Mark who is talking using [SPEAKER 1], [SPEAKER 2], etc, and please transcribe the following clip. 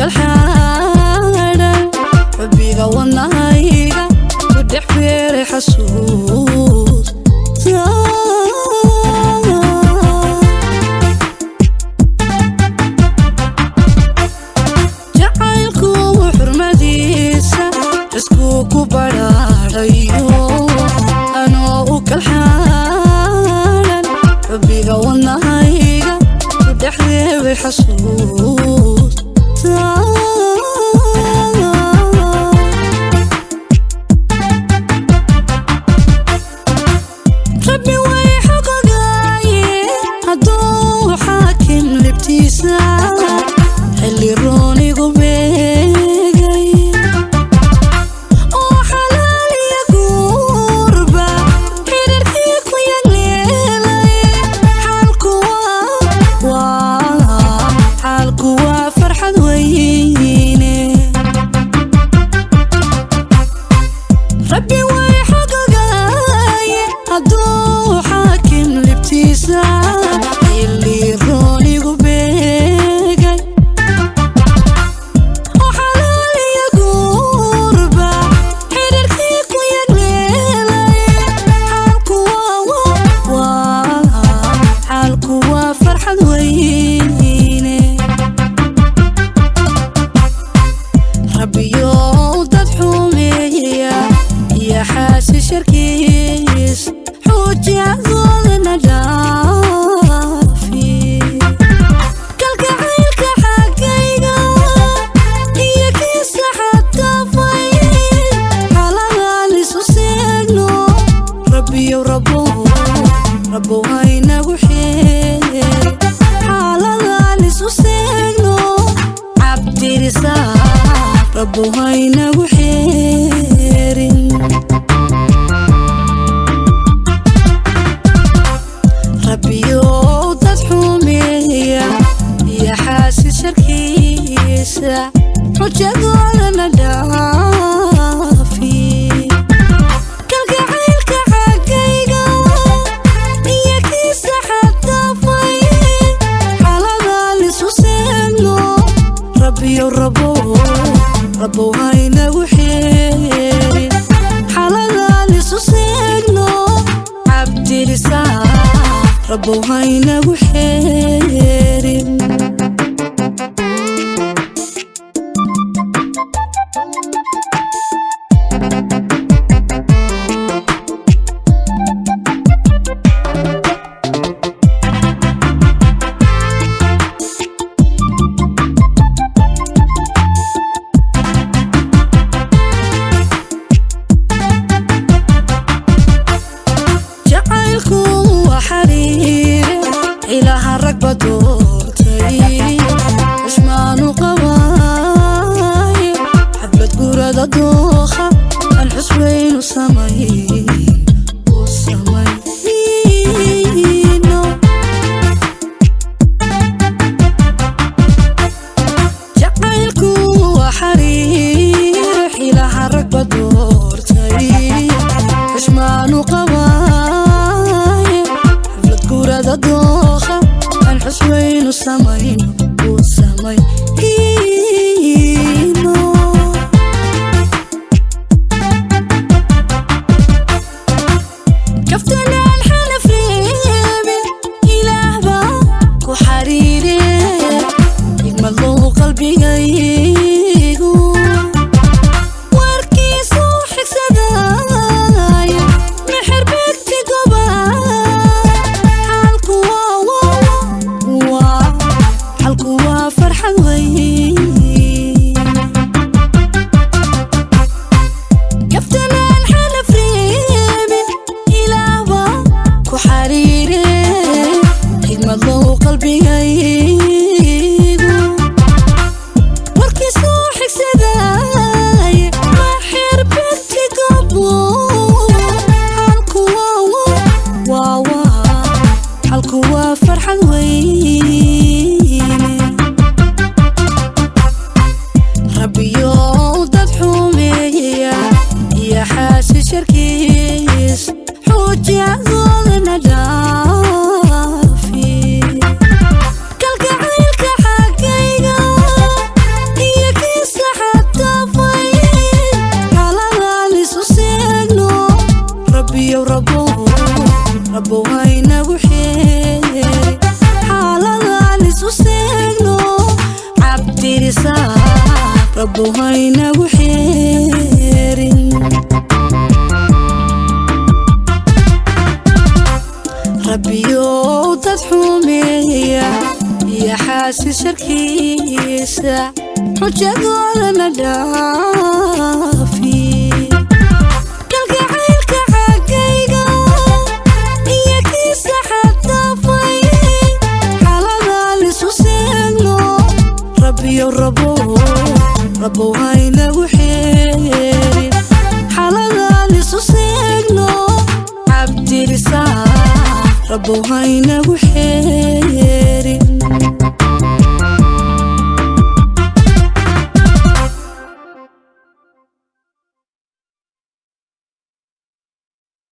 [SPEAKER 1] Kalxaadhan xubbiga wadnahayga ku dhex beeray xasuus. Jacaylku xurmadiisa iskuu ku badhaadhayo, anoo u kalxaalan xubbiga wadnahayga ku dhex reebay xasuus. Rabbi way xogogaaye hadduu xaakim libtiisa xilli roonigu beegay oo xalaaliya guurba xidhiirkii ku yagleelay. Xaalku waa farxad weyne. Rabbi way xogogaaye hadduu xaakim libtiisa xilli roonigu beegay oo xalaaliya guurba xidhiirkii ku yagleelay. Xaalku waa farxad weyne. Rabbiyow dad xumeeya iyo xaasi sharkiis xujadoodana dhaafi. Kalgacaylka xaggayga iyo kiisa xaddaafay xaladaan isu seegno. Rabbiyow, rabbow, rabbow haynagu xeer xaaladaan isu seegno. Cabdirisaaq, rabbow haynagu xeerin. Rabbiyow dad xumeeya iyo xaasi sharkiisa xujadoodana dhaafi. Kalgacaylka xaggayga iyo kiisa xaddaafay xaladaan isu seegno. Rabbiyow, rabbow, rabbow haynagu xeerin xaladaan isu seegno. Cabdirisaaq, rabbow haynagu xeerin. Jacaylku waa xariire ilaaha ragba doortay, xushmaanu qabaaye xaflad gurada dooha aan xusweynu samay u samayno. Jacaylku waa xariir ilaaha ragba doortay, xushmaanu qabaaye xaflad gurada dooha aan xusweynu samayno u samayno. Kaftanaan xanaf reebin, ilaah baa ku xariire igmadlow qalbigaygu warkiisu xigsadaaye mexerbegti goba. Xaalku waa farxad weyne. Rabbow haynagu xeerin. Rabbiyow dad xumeeya iyo xaasi sharkiisa xujadoodana dhaafi. Kalgacaylka xaggayga iyo kiisa xaddaafay, xaladaan isu seegno. Rabbiyow rabow, Rabbow haynagu xeerin, xaladaan isu seegno. Cabdirisaaq, Rabbow haynagu xeerin.